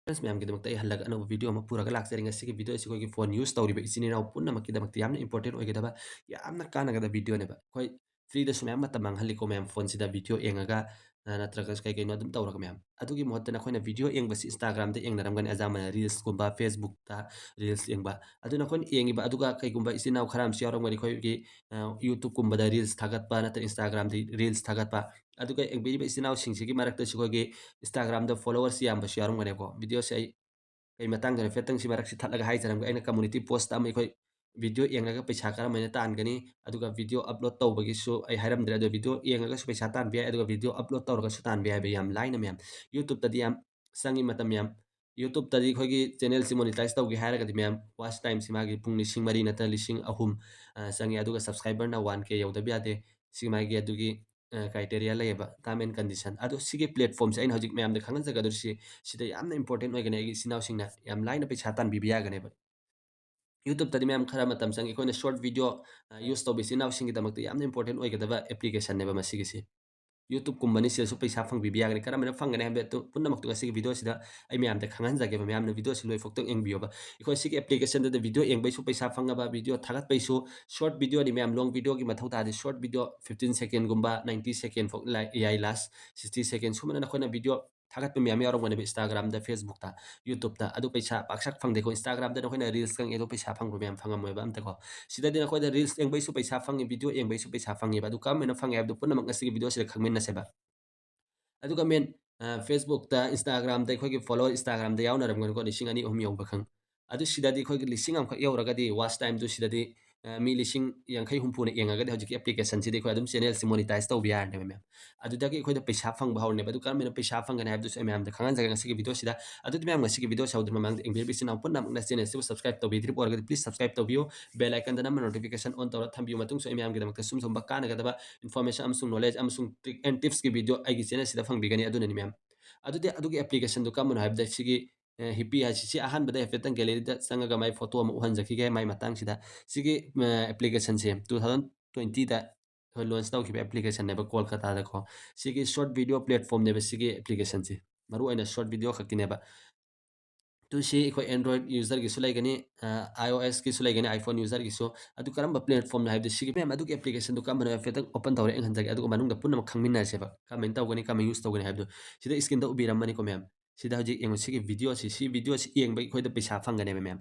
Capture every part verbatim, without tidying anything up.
Friends ꯃꯌꯥꯝꯒꯤꯗꯃꯛꯇ ꯑꯩ ꯍꯜꯂꯒ ꯑꯅꯧꯕ ꯚꯤꯗꯤꯑꯣ ꯑꯃ ꯄꯨꯔꯒ ꯂꯥꯛꯆꯔꯤ꯫ ꯉꯁꯤꯒꯤ ꯚꯤꯗꯤꯑꯣ ꯑꯁꯤ ꯑꯩꯈꯣꯏꯒꯤ ꯐꯣꯟ ꯌꯨꯁ ꯇꯧꯔꯤꯕ ꯏꯆꯤꯟ ꯏꯅꯥꯎ ꯄꯨꯝꯅꯃꯛꯀꯤꯗꯃꯛꯇ ꯌꯥꯝꯅ ꯏꯝꯄꯣꯔꯇꯦꯟ ꯑꯣꯏꯒꯗꯕ, ꯌꯥꯝꯅ ꯀꯥꯟꯅꯒꯗꯕ ꯚꯤꯗꯤꯑꯣꯅꯦꯕ꯫ ꯑꯩꯈꯣꯏ ꯐ꯭ꯔꯤꯗꯁꯨ ꯃꯌꯥꯝ ꯃꯇꯝ ꯃꯥꯡꯍꯜꯂꯤꯀꯣ ꯃꯌꯥꯝ, ꯐꯣꯟꯁꯤꯗ ꯚꯤꯗꯤꯑꯣ ꯌꯦꯡꯉꯒ, ꯑ, ꯅꯠꯇ꯭ꯔꯒ ꯀꯩ ꯀꯩꯅꯣ ꯑꯗꯨꯝ ꯇꯧꯔꯒ ꯃꯌꯥꯝ꯫ ꯑꯗꯨꯒꯤ ꯃꯍꯨꯠꯇ ꯅꯈꯣꯏꯅ ꯚꯤꯗꯤꯑꯣ ꯌꯦꯡꯕꯁꯤ Instagram-ꯗ ꯌꯦꯡꯅꯔꯝꯒꯅꯤ, ꯑꯌꯥꯝꯕꯅ Reels-ꯀꯨꯝꯕ, Facebook-ꯇ Reels ꯌꯦꯡꯕ꯫ ꯑꯗꯨ ꯅꯈꯣꯏꯅ ꯌꯦꯡꯉꯤꯕ, ꯑꯗꯨꯒ ꯀꯩꯒꯨꯝꯕ ꯏꯆꯤꯟ ꯏꯅꯥꯎ ꯈꯔ ꯑꯃꯁꯨ ꯌꯥꯎꯔꯝꯒꯅꯤ ꯑꯩꯈꯣꯏꯒꯤ, ꯑ, YouTube-ꯀꯨꯝꯕꯗ Reels ꯊꯥꯒꯠꯄ ꯅꯠꯇ꯭ꯔꯒ Instagram-ꯗ Reels ꯊꯥꯒꯠꯄ꯫ ꯑꯗꯨꯒ ꯌꯦꯡꯕꯤꯔꯤꯕ ꯏꯆꯤꯟ ꯏꯅꯥꯎꯁꯤꯡꯁꯤꯒꯤ ꯃꯔꯛꯇꯁꯨ ꯑꯩꯈꯣꯏꯒꯤ Instagram-ꯗ followers ꯌꯥꯝꯕꯁꯨ ꯌꯥꯎꯔꯝꯒꯅꯤꯀꯣ꯫ ꯚꯤꯗꯤꯑꯣꯁꯦ ꯑꯩ ꯀꯩ ꯃꯇꯥꯡꯗꯅꯣ ꯍꯥꯏꯐꯦꯠꯇꯪ ꯁꯤ ꯃꯔꯛꯁꯤ ꯊꯠꯂꯒ ꯍꯥꯏꯖꯔꯝꯒꯦ꯫ ꯑꯩꯅ community post ꯑꯃ ꯑꯩꯈꯣꯏ ꯚꯤꯗꯤꯑꯣ ꯌꯦꯡꯉꯒ ꯄꯩꯁꯥ ꯀꯔꯝꯍꯥꯏꯅ ꯇꯥꯟꯒꯅꯤ, ꯑꯗꯨꯒ ꯚꯤꯗꯤꯑꯣ upload ꯇꯧꯕꯒꯤꯁꯨ ꯑꯩ ꯍꯥꯏꯔꯝꯗ꯭ꯔꯦ, ꯑꯗꯣ ꯚꯤꯗꯤꯑꯣ ꯌꯦꯡꯉꯒꯁꯨ ꯄꯩꯁꯥ ꯇꯥꯟꯕ ꯌꯥꯏ, ꯑꯗꯨꯒ ꯚꯤꯗꯤꯑꯣ upload ꯇꯧꯔꯒꯁꯨ ꯇꯥꯟꯕ ꯌꯥꯏ ꯍꯥꯏꯕ ꯌꯥꯝ ꯂꯥꯏꯅ ꯃꯌꯥꯝ꯫ YouTube-ꯇꯗꯤ ꯌꯥꯝ ꯆꯪꯉꯤ ꯃꯇꯝ ꯌꯥꯝ꯫ YouTube-ꯇꯗꯤ ꯑꯩꯈꯣꯏꯒꯤ channel-ꯁꯤ monetize ꯇꯧꯒꯦ ꯍꯥꯏꯔꯒꯗꯤ ꯃꯌꯥꯝ, watch time-ꯁꯤ ꯃꯥꯒꯤ ꯄꯨꯡ ꯂꯤꯁꯤꯡ ꯃꯔꯤ ꯅꯠꯇ꯭ꯔ ꯂꯤꯁꯤꯡ ꯑꯍꯨꯝ, ꯑ, ꯆꯪꯉꯤ, ꯑꯗꯨꯒ subscriber-ꯅ one K ꯌꯧꯗꯕ ꯌꯥꯗꯦ꯫ ꯁꯤ ꯃꯥꯒꯤ ꯑꯗꯨꯒꯤ, ꯑ, criteria ꯂꯩꯌꯦꯕ, term and condition꯫ ꯑꯗꯣ ꯁꯤꯒꯤ platform-ꯁꯦ ꯑꯩꯅ ꯍꯧꯖꯤꯛ ꯃꯌꯥꯝꯗ ꯈꯪꯍꯟꯖꯒꯗꯧꯔꯤꯁꯤ ꯁꯤꯗ ꯌꯥꯝꯅ important ꯑꯣꯏꯒꯅꯤ꯫ ꯑꯩꯒꯤ ꯏꯆꯤꯟ ꯏꯅꯥꯎꯁꯤꯡꯅ ꯌꯥꯝ ꯂꯥꯏꯅ ꯄꯩꯁꯥ ꯇꯥꯟꯕꯤꯕ ꯌꯥꯒꯅꯦꯕ꯫ YouTube-ꯇꯗꯤ ꯃꯌꯥꯝ ꯈꯔ ꯃꯇꯝ ꯆꯪꯉꯤ꯫ ꯑꯩꯈꯣꯏꯅ short video, ꯑ, use ꯇꯧꯕ ꯏꯆꯤꯟ ꯏꯅꯥꯎꯁꯤꯡꯒꯤꯗꯃꯛꯇ ꯌꯥꯝꯅ important ꯑꯣꯏꯒꯗꯕ application-ꯅꯦꯕ ꯃꯁꯤꯒꯤꯁꯤ꯫ YouTube-ꯀꯨꯝꯕꯅꯤ, ꯁꯤꯗꯁꯨ ꯄꯩꯁꯥ ꯐꯪꯕꯤꯕ ꯌꯥꯒꯅꯤ꯫ ꯀꯔꯝꯍꯥꯏꯅ ꯐꯪꯒꯅꯤ ꯍꯥꯏꯕꯗꯨ ꯄꯨꯝꯅꯃꯛꯇꯨ ꯉꯁꯤꯒꯤ video-ꯁꯤꯗ ꯑꯩ ꯃꯌꯥꯝꯗ ꯈꯪꯍꯟꯖꯒꯦꯕ꯫ ꯃꯌꯥꯝꯅ video-ꯁꯤ ꯂꯣꯏꯐꯥꯎꯇꯪ ꯌꯦꯡꯕꯤꯌꯣꯕ꯫ ꯑꯩꯈꯣꯏ ꯁꯤꯒꯤ application-ꯗꯨꯗ video ꯌꯦꯡꯕꯩꯁꯨ ꯄꯩꯁꯥ ꯐꯪꯉꯕ, video ꯊꯥꯒꯠꯄꯩꯁꯨ, short video-ꯅꯤ ꯃꯌꯥꯝ, long video-ꯒꯤ ꯃꯊꯧ ꯇꯥꯗꯦ꯫ Short video fifteen second-ꯒꯨꯝꯕ, ninety second ꯐꯥꯎ ꯂꯥꯏ-, ꯌꯥꯏ, last sixty second꯫ ꯁꯨꯃꯥꯏꯅ ꯅꯈꯣꯏꯅ video ꯊꯥꯒꯠꯄ ꯃꯌꯥꯝ ꯌꯥꯎꯔꯝꯒꯅꯦꯕ Instagram-ꯗ, Facebook-ꯇ, YouTube-ꯇ꯫ ꯑꯗꯨ ꯄꯩꯁꯥ ꯄꯥꯛ ꯁꯛ ꯐꯪꯗꯦꯀꯣ꯫ Instagram-ꯗ ꯅꯈꯣꯏꯅ reels ꯈꯪꯉꯦ, ꯑꯗꯣ ꯄꯩꯁꯥ ꯐꯪꯕ ꯃꯌꯥꯝ ꯐꯪꯉꯝꯃꯣꯏꯕ ꯑꯝꯇꯀꯣ꯫ ꯁꯤꯗꯗꯤ ꯅꯈꯣꯏꯗ reels ꯌꯦꯡꯕꯩꯁꯨ ꯄꯩꯁꯥ ꯐꯪꯉꯤ, video ꯌꯦꯡꯕꯩꯁꯨ ꯄꯩꯁꯥ ꯐꯪꯉꯦꯕ꯫ ꯑꯗꯨ ꯀꯔꯝꯍꯥꯏꯅ ꯐꯪꯉꯦ ꯍꯥꯏꯕꯗꯨ ꯄꯨꯝꯅꯃꯛ ꯉꯁꯤꯒꯤ video-ꯁꯤꯗ ꯈꯪꯃꯤꯟꯅꯁꯦꯕ꯫ ꯑꯗꯨꯒ main, ꯑ, Facebook-ꯇ, Instagram-ꯗ ꯑꯩꯈꯣꯏꯒꯤ follower Instagram-ꯗ ꯌꯥꯎꯅꯔꯝꯒꯅꯤꯀꯣ, ꯂꯤꯁꯤꯡ ꯑꯅꯤ, ꯑꯍꯨꯝ ꯌꯧꯕ ꯈꯪ-, ꯑꯗꯨ ꯁꯤꯗꯗꯤ ꯑꯩꯈꯣꯏꯒꯤ ꯂꯤꯁꯤꯡ ꯑꯃꯈꯛ ꯌꯧꯔꯒꯗꯤ watch time-ꯗꯨ ꯁꯤꯗꯗꯤ, ꯑ, ꯃꯤ ꯂꯤꯁꯤꯡ ꯌꯥꯡꯈꯩ, ꯍꯨꯝꯐꯨꯅ ꯌꯦꯡꯉꯒꯗꯤ ꯍꯧꯖꯤꯛꯀꯤ application-ꯁꯤꯗꯤ ꯑꯩꯈꯣꯏ ꯑꯗꯨꯝ channel-ꯁꯤ monetize ꯇꯧꯕ ꯌꯥꯔꯅꯦꯕ ꯃꯌꯥꯝ꯫ ꯑꯗꯨꯗꯒꯤ ꯑꯩꯈꯣꯏꯗ ꯄꯩꯁꯥ ꯐꯪꯕ ꯍꯧꯔꯅꯦꯕ꯫ ꯑꯗꯨ ꯀꯔꯝꯍꯥꯏꯅ ꯄꯩꯁꯥ ꯐꯪꯒꯅꯤ ꯍꯥꯏꯕꯗꯨꯁꯨ ꯑꯩ ꯃꯌꯥꯝꯗ ꯈꯪꯍꯟꯖꯒꯦ ꯉꯁꯤꯒꯤ video-ꯁꯤꯗ꯫ ꯑꯗꯨꯗꯤ ꯃꯌꯥꯝ, ꯉꯁꯤꯒꯤ video-ꯁꯤ ꯍꯧꯗ꯭ꯔꯤ ꯃꯃꯥꯡꯗ ꯌꯦꯡꯕꯤꯔꯤꯕ ꯏꯆꯤꯟ ꯏꯅꯥꯎ ꯄꯨꯝꯅꯃꯛꯅ channel-ꯁꯤꯕꯨ subscribe ꯇꯧꯕꯤꯗ꯭ꯔꯤꯕ ꯑꯣꯏꯔꯒꯗꯤ please subscribe ꯇꯧꯕꯤꯌꯨ꯫ Bell icon-ꯗ ꯅꯝꯃ notification on ꯇꯧꯔ ꯊꯝꯕꯤꯌꯨ꯫ ꯃꯇꯨꯡꯁꯨ ꯑꯩ ꯃꯌꯥꯝꯒꯤꯗꯃꯛꯇ ꯁꯨꯝ ꯁꯨꯝꯕ ꯀꯥꯟꯅꯒꯗꯕ information ꯑꯃꯁꯨꯡ knowledge ꯑꯃꯁꯨꯡ trick and tips-ꯀꯤ video ꯑꯩꯒꯤ channel-ꯁꯤꯗ ꯐꯪꯕꯤꯒꯅꯤ꯫ ꯑꯗꯨꯅꯅꯤ ꯃꯌꯥꯝ꯫ ꯑꯗꯨꯗꯤ ꯑꯗꯨꯒꯤ application-ꯗꯨ ꯀꯔꯝꯕꯅꯣ ꯍꯥꯏꯕꯗ ꯁꯤꯒꯤ, ꯑ, ꯍꯤꯞꯄꯤ ꯍꯥꯏꯁꯤ, ꯁꯤ ꯑꯍꯥꯟꯕꯗ ꯍꯥꯏꯐꯦꯠꯇꯪ gallery-ꯗ ꯆꯪꯉꯒ ꯃꯥꯏ photo ꯑꯃ ꯎꯍꯟꯖꯈꯤꯒꯦ ꯃꯥꯏ ꯃꯇꯥꯡꯁꯤꯗ꯫ ꯁꯤꯒꯤ, ꯑ, application-ꯁꯦ two thousand twenty-ꯗ ꯑꯩꯈꯣꯏ launch ꯇꯧꯈꯤꯕ application-ꯅꯦꯕ ꯀꯣꯜꯀꯇꯥꯗꯀꯣ꯫ ꯁꯤꯒꯤ short video platform-ꯅꯦꯕ ꯁꯤꯒꯤ application-ꯁꯦ꯫ ꯃꯔꯨꯑꯣꯏꯅ short video ꯈꯛꯀꯤꯅꯦꯕ꯫ ꯇꯨ ꯁꯤ ꯑꯩꯈꯣꯏ Android userꯒꯤꯁꯨ ꯂꯩꯒꯅꯤ, ꯑ, iOSꯀꯤꯁꯨ ꯂꯩꯒꯅꯤ, iPhone userꯒꯤꯁꯨ꯫ ꯑꯗꯨ ꯀꯔꯝꯕ platformꯅꯣ ꯍꯥꯏꯕꯗꯤ ꯁꯤꯒꯤ ꯃꯌꯥꯝ ꯑꯗꯨꯒꯤ applicationꯗꯨ ꯀꯔꯝꯕꯅꯣ ꯍꯥꯏꯐꯦꯠꯇꯪ open ꯇꯧꯔ ꯌꯦꯡꯍꯟꯖꯒꯦ, ꯑꯗꯨꯒ ꯃꯅꯨꯡꯗ ꯄꯨꯝꯅꯃꯛ ꯈꯪꯃꯤꯟꯅꯁꯦꯕ꯫ ꯀꯔꯝꯍꯥꯏꯅ ꯇꯧꯒꯅꯤ, ꯀꯔꯝꯍꯥꯏꯅ use ꯇꯧꯒꯅꯤ ꯍꯥꯏꯕꯗꯣ꯫ ꯁꯤꯗ screenꯗ ꯎꯕꯤꯔꯝꯃꯅꯤꯀꯣ ꯃꯌꯥꯝ꯫ ꯁꯤꯗ ꯍꯧꯖꯤꯛ ꯌꯦꯡꯉꯨ, ꯁꯤꯒꯤ videoꯁꯤ, ꯁꯤ videoꯁꯤ ꯌꯦꯡꯕ ꯑꯩꯈꯣꯏꯗ ꯄꯩꯁꯥ ꯐꯪꯒꯅꯦꯕ ꯃꯌꯥꯝ꯫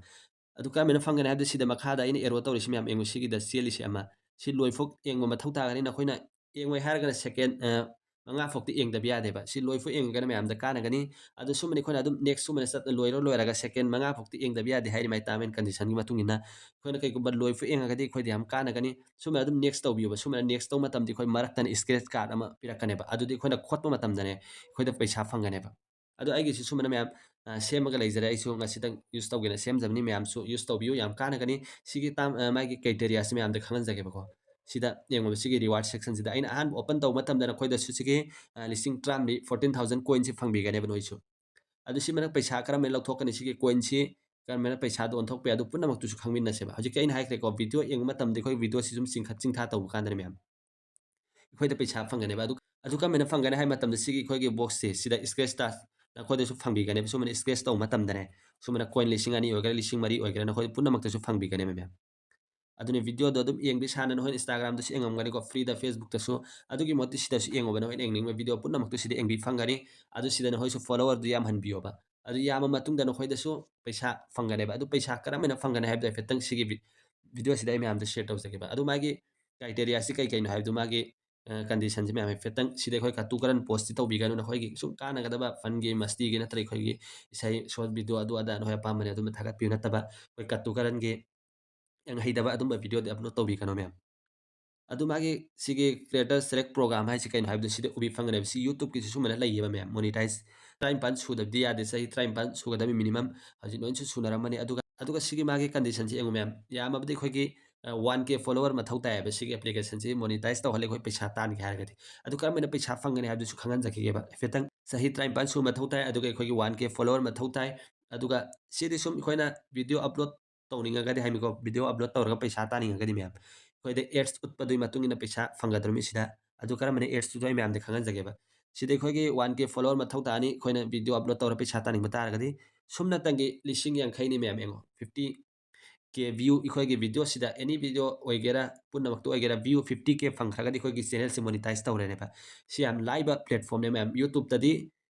ꯑꯗꯨ ꯀꯔꯝꯍꯥꯏꯅ ꯐꯪꯒꯅꯤ ꯍꯥꯏꯕꯗ ꯁꯤꯗ ꯃꯈꯥꯗ ꯑꯩꯅ arrow ꯇꯧꯔꯤꯁꯤ ꯃꯌꯥꯝ ꯌꯦꯡꯉꯨ, ꯁꯤꯒꯤꯗ ꯆꯦꯜꯂꯤꯁꯤ ꯑꯃ꯫ ꯁꯤ ꯂꯣꯏꯐꯥꯎ ꯌꯦꯡꯕ ꯃꯊꯧ ꯇꯥꯒꯅꯤ꯫ ꯅꯈꯣꯏꯅ ꯌꯦꯡꯉꯣꯏ ꯍꯥꯏꯔꯒꯅ second, ꯑ, ꯃꯉꯥ ꯐꯥꯎꯗꯤ ꯌꯦꯡꯗꯕ ꯌꯥꯗꯦꯕ꯫ ꯁꯤ ꯂꯣꯏꯐꯥꯎ ꯌꯦꯡꯉꯒꯅ ꯃꯌꯥꯝꯗ ꯀꯥꯟꯅꯒꯅꯤ꯫ ꯑꯗꯨ ꯁꯨꯝꯕꯅꯤ ꯑꯩꯈꯣꯏꯅ ꯑꯗꯨꯝ next ꯁꯨꯝꯕꯅ ꯆꯠ-, ꯂꯣꯏꯔ ꯂꯣꯏꯔꯒ second ꯃꯉꯥ ꯐꯥꯎꯗꯤ ꯌꯦꯡꯗꯕ ꯌꯥꯗꯦ ꯍꯥꯏꯔꯤ ꯃꯥꯏ term and conditionꯒꯤ ꯃꯇꯨꯡ ꯏꯟꯅ꯫ ꯑꯩꯈꯣꯏꯅ ꯀꯩꯒꯨꯝꯕ ꯂꯣꯏꯐꯥꯎ ꯌꯦꯡꯉꯒꯗꯤ ꯑꯩꯈꯣꯏꯗ ꯌꯥꯝ ꯀꯥꯟꯅꯒꯅꯤ꯫ ꯁꯨꯝꯕꯅ ꯑꯗꯨꯝ next ꯇꯧꯕꯤꯌꯣꯕ꯫ ꯁꯨꯝꯕꯅ next ꯇꯧꯕ ꯃꯇꯝꯗ ꯑꯩꯈꯣꯏ ꯃꯔꯛꯇꯅ scratch card ꯑꯃ ꯄꯤꯔꯛꯀꯅꯦꯕ꯫ ꯑꯗꯨꯗꯤ ꯑꯩꯈꯣꯏꯅ ꯈꯣꯠꯄ ꯃꯇꯝꯗꯅꯦ ꯑꯩꯈꯣꯏꯗ ꯄꯩꯁꯥ ꯐꯪꯒꯅꯦꯕ꯫ ꯑꯗꯣ ꯑꯩꯒꯤꯁꯨ ꯁꯨꯝꯕꯅ ꯃꯌꯥꯝ, ꯑ, ꯁꯦꯝꯃꯒ ꯂꯩꯖꯔꯦ꯫ ꯑꯩꯁꯨ ꯉꯁꯤꯇꯪ use ꯇꯧꯒꯦꯅ ꯁꯦꯝꯖꯕꯅꯤ꯫ ꯃꯌꯥꯝꯁꯨ use ꯇꯧꯕꯤꯌꯨ, ꯌꯥꯝ ꯀꯥꯟꯅꯒꯅꯤ꯫ ꯁꯤꯒꯤ term, ꯑ, ꯃꯥꯒꯤ criteriaꯁꯤ ꯃꯌꯥꯝꯗ ꯈꯪꯍꯟꯖꯒꯦꯕꯀꯣ꯫ ꯁꯤꯗ ꯌꯦꯡꯉꯣꯕ, ꯁꯤꯒꯤ reward sectionꯁꯤꯗ ꯑꯩꯅ ꯑꯍꯥꯟꯕ open ꯇꯧꯕ ꯃꯇꯝꯗ ꯅꯈꯣꯏꯗꯁꯨ ꯁꯤꯒꯤ, ꯑ, ꯂꯤꯁꯤꯡ ꯇꯔꯥꯃꯔꯤ, fourteen thousand coinꯁꯤ ꯐꯪꯕꯤꯒꯅꯦꯕ ꯅꯣꯏꯁꯨ꯫ ꯑꯗꯨ ꯁꯤꯃꯅ ꯄꯩꯁꯥ ꯀꯔꯝꯍꯥꯏꯅ ꯂꯧꯊꯣꯛꯀꯅꯤ, ꯁꯤꯒꯤ coinꯁꯤ ꯀꯔꯝꯍꯥꯏꯅ ꯄꯩꯁꯥꯗ ꯑꯣꯟꯊꯣꯛꯄ ꯌꯥꯏ, ꯑꯗꯨ ꯄꯨꯝꯅꯃꯛꯇꯨꯁꯨ ꯈꯪꯃꯤꯟꯅꯁꯦꯕ꯫ ꯍꯧꯖꯤꯛꯀꯤ ꯑꯩꯅ ꯍꯥꯏꯈ꯭ꯔꯦꯀꯣ, video ꯌꯦꯡꯕ ꯃꯇꯝꯗ ꯑꯩꯈꯣꯏ videoꯁꯤ ꯁꯨꯝ ꯆꯤꯡꯈꯠ ꯆꯤꯡꯊ ꯇꯧꯕ ꯀꯥꯟꯗꯅꯦ ꯃꯌꯥꯝ, ꯑꯩꯈꯣꯏꯗ ꯄꯩꯁꯥ ꯐꯪꯒꯅꯦꯕ꯫ ꯑꯗꯨ, ꯑꯗꯨ ꯀꯔꯝꯍꯥꯏꯅ ꯐꯪꯒꯅꯤ ꯍꯥꯏꯕ ꯃꯇꯝꯗ ꯁꯤꯒꯤ ꯑꯩꯈꯣꯏꯒꯤ boxꯁꯦ, ꯁꯤꯗ scratch ꯇꯥ-, ꯅꯈꯣꯏꯗꯁꯨ ꯐꯪꯕꯤꯒꯅꯦꯕ꯫ ꯁꯨꯃꯥꯏꯅ scratch ꯇꯧꯕ ꯃꯇꯝꯗꯅꯦ, ꯁꯨꯃꯥꯏꯅ coin ꯂꯤꯁꯤꯡ ꯑꯅꯤ ꯑꯣꯏꯒꯦꯔꯥ, ꯂꯤꯁꯤꯡ ꯃꯔꯤ ꯑꯣꯏꯒꯦꯔꯥ, ꯅꯈꯣꯏ ꯄꯨꯝꯅꯃꯛꯇꯁꯨ ꯐꯪꯕꯤꯒꯅꯦꯕ ꯃꯌꯥꯝ꯫ ꯑꯗꯨꯅ videoꯗꯣ ꯑꯗꯨꯝ ꯌꯦꯡꯕꯤ ꯁꯥꯅ ꯅꯈꯣꯏ Instagramꯗꯁꯨ ꯌꯦꯡꯉꯝꯒꯅꯤꯀꯣ, freeꯗ Facebookꯇꯁꯨ꯫ ꯑꯗꯨꯒꯤ ꯃꯍꯨꯠꯇ ꯁꯤꯗꯁꯨ ꯌꯦꯡꯉꯣꯕ, ꯅꯈꯣꯏꯅ ꯌꯦꯡꯅꯤꯡꯕ video ꯄꯨꯝꯅꯃꯛꯇꯨ ꯁꯤꯗ ꯌꯦꯡꯕꯤ ꯐꯪꯒꯅꯤ꯫ ꯑꯗꯨ ꯁꯤꯗ ꯅꯈꯣꯏꯁꯨ followerꯗꯨ ꯌꯥꯝꯍꯟꯕꯤꯌꯣꯕ꯫ ꯑꯗꯨ ꯌꯥꯝꯕ ꯃꯇꯨꯡꯗ ꯅꯈꯣꯏꯗꯁꯨ ꯄꯩꯁꯥ ꯐꯪꯒꯅꯦꯕ꯫ ꯑꯗꯨ ꯄꯩꯁꯥ ꯀꯔꯝꯍꯥꯏꯅ ꯐꯪꯒꯅꯤ ꯍꯥꯏꯕꯗꯣ ꯍꯥꯏꯐꯦꯠꯇꯪ ꯁꯤꯒꯤ vi-, videoꯁꯤꯗ ꯑꯩ ꯃꯌꯥꯝꯗ share ꯇꯧꯖꯒꯦꯕ꯫ ꯑꯗꯨ ꯃꯥꯒꯤ criteriaꯁꯤ ꯀꯩ ꯀꯩꯅꯣ ꯍꯥꯏꯕꯗꯨ, ꯃꯥꯒꯤ, ꯑ, conditionꯁꯤ ꯃꯌꯥꯝ ꯍꯥꯏꯐꯦꯠꯇꯪ ꯁꯤꯗ ꯑꯩꯈꯣꯏ cut to current postꯇꯤ ꯇꯧꯕꯤꯒꯅꯨ꯫ ꯅꯈꯣꯏꯒꯤ ꯁꯨꯝ ꯀꯥꯟꯅꯒꯗꯕ funꯒꯤ, ꯃꯁꯇꯤꯒꯤ ꯅꯠꯇ꯭ꯔꯒ ꯑꯩꯈꯣꯏꯒꯤ ꯏꯁꯩ short video ꯑꯗꯨ ꯑꯗꯥ ꯅꯈꯣꯏ ꯑꯄꯥꯝꯕꯅꯦ, ꯑꯗꯨꯝꯕ ꯊꯥꯒꯠꯄꯤꯌꯨ ꯅꯠꯇꯕ ꯑꯩꯈꯣꯏ cut to currentꯒꯤ ꯌꯥꯝ ꯍꯩꯇꯕ ꯑꯗꯨꯝꯕ videoꯗꯤ upload ꯇꯧꯕꯤꯒꯅꯨ ꯃꯌꯥꯝ꯫ ꯑꯗꯨ ꯃꯥꯒꯤ ꯁꯤꯒꯤ creator select program ꯍꯥꯏꯁꯤ ꯀꯩꯅꯣ ꯍꯥꯏꯕꯗꯣ ꯁꯤꯗ ꯎꯕꯤ ꯐꯪꯒꯅꯦꯕ꯫ ꯁꯤ YouTubeꯀꯤꯁꯨ ꯁꯨꯃꯥꯏꯅ ꯂꯩꯌꯦꯕ ꯃꯌꯥꯝ꯫ Monetize ꯇꯔꯥꯅꯤꯄꯥꯟ ꯁꯨꯗꯕꯗꯤ ꯌꯥꯗꯦ, ꯆꯍꯤ ꯇꯔꯥꯅꯤꯄꯥꯟ ꯁꯨꯒꯗꯕ minimum꯫ ꯍꯧꯖꯤꯛ ꯂꯣꯏꯅꯁꯨ ꯁꯨꯅꯔꯝꯃꯅꯤ꯫ ꯑꯗꯨꯒ, ꯑꯗꯨꯒ ꯁꯤꯒꯤ ꯃꯥꯒꯤ conditionꯁꯤ ꯌꯦꯡꯉꯨ ꯃꯌꯥꯝ, ꯌꯥꯝꯃꯕꯗꯤ ꯑꯩꯈꯣꯏꯒꯤ, ꯑ, one K follower ꯃꯊꯧ ꯇꯥꯏꯌꯦꯕ ꯁꯤꯒꯤ applicationꯁꯤ monetize ꯇꯧꯍꯜꯂꯦ ꯑꯩꯈꯣꯏ ꯄꯩꯁꯥ ꯇꯥꯟꯒꯦ ꯍꯥꯏꯔꯒꯗꯤ꯫ ꯑꯗꯨ ꯀꯔꯝꯕꯅ ꯄꯩꯁꯥ ꯐꯪꯒꯅꯤ ꯍꯥꯏꯕꯗꯨꯁꯨ ꯈꯪꯍꯟꯖꯈꯤꯒꯦꯕ ꯍꯥꯏꯐꯦꯠꯇꯪ꯫ ꯆꯍꯤ ꯇꯔꯥꯅꯤꯄꯥꯟ ꯁꯨꯕ ꯃꯊꯧ ꯇꯥꯏ, ꯑꯗꯨꯒ ꯑꯩꯈꯣꯏꯒꯤ one K follower ꯃꯊꯧ ꯇꯥꯏ꯫ ꯑꯗꯨꯒ ꯁꯤꯗꯤ ꯁꯨꯝ ꯑꯩꯈꯣꯏꯅ video upload ꯇꯧꯅꯤꯡꯉꯒꯗꯤ ꯍꯥꯏꯕꯅꯤꯀꯣ, video upload ꯇꯧꯔꯒ ꯄꯩꯁꯥ ꯇꯥꯅꯤꯡꯉꯒꯗꯤ ꯃꯌꯥꯝ, ꯑꯩꯈꯣꯏꯗ ads ꯎꯠꯄꯗꯨꯒꯤ ꯃꯇꯨꯡ ꯏꯟꯅ ꯄꯩꯁꯥ ꯐꯪꯒꯗꯧꯔꯤꯕꯅꯤ ꯁꯤꯗ꯫ ꯑꯗꯨ ꯀꯔꯝꯕꯅ adsꯇꯨꯗꯣ ꯑꯩ ꯃꯌꯥꯝꯗ ꯈꯪꯍꯟꯖꯒꯦꯕ꯫ ꯁꯤꯗ ꯑꯩꯈꯣꯏꯒꯤ ꯋꯥꯟ ꯀꯦ ꯐꯣꯂꯣꯋꯔ ꯃꯊꯧ ꯇꯥꯅꯤ, ꯑꯩꯈꯣꯏꯅ ꯚꯤꯗꯤꯑꯣ ꯑꯞꯂꯣꯗ ꯇꯧꯔ ꯄꯩꯁꯥ ꯇꯥꯅꯤꯡꯕ ꯇꯥꯔꯒꯗꯤ꯫ ꯁꯨꯞꯅꯇꯪꯒꯤ ꯂꯤꯁꯤꯡ ꯌꯥꯡꯈꯩꯅꯤ ꯃꯌꯥꯝ, ꯌꯦꯡꯉꯣ, ꯐꯤꯐꯇꯤ ꯀꯦ ꯚ꯭ꯌꯨ ꯑꯩꯈꯣꯏꯒꯤ ꯚꯤꯗꯤꯑꯣꯁꯤꯗ, ꯑꯦꯅꯤ ꯚꯤꯗꯤꯑꯣ ꯑꯣꯏꯒꯦꯔꯥ, ꯄꯨꯝꯅꯃꯛꯇ ꯑꯣꯏꯒꯦꯔꯥ, ꯚ꯭ꯌꯨ ꯐꯤꯐꯇꯤ ꯀꯦ ꯐꯪꯈ꯭ꯔꯒꯗꯤ ꯑꯩꯈꯣꯏꯒꯤ ꯆꯦꯅꯦꯜꯁꯤ ꯃꯣꯅꯤꯇꯥꯏꯁ ꯇꯧꯔꯦꯅꯦꯕ꯫ ꯁꯤ ꯌꯥꯝ ꯂꯥꯏꯕ ꯄ꯭ꯂꯦꯠꯐꯣꯝꯅꯦ ꯃꯌꯥꯝ꯫ ꯌꯨꯇ꯭ꯌꯨꯕꯇꯗꯤ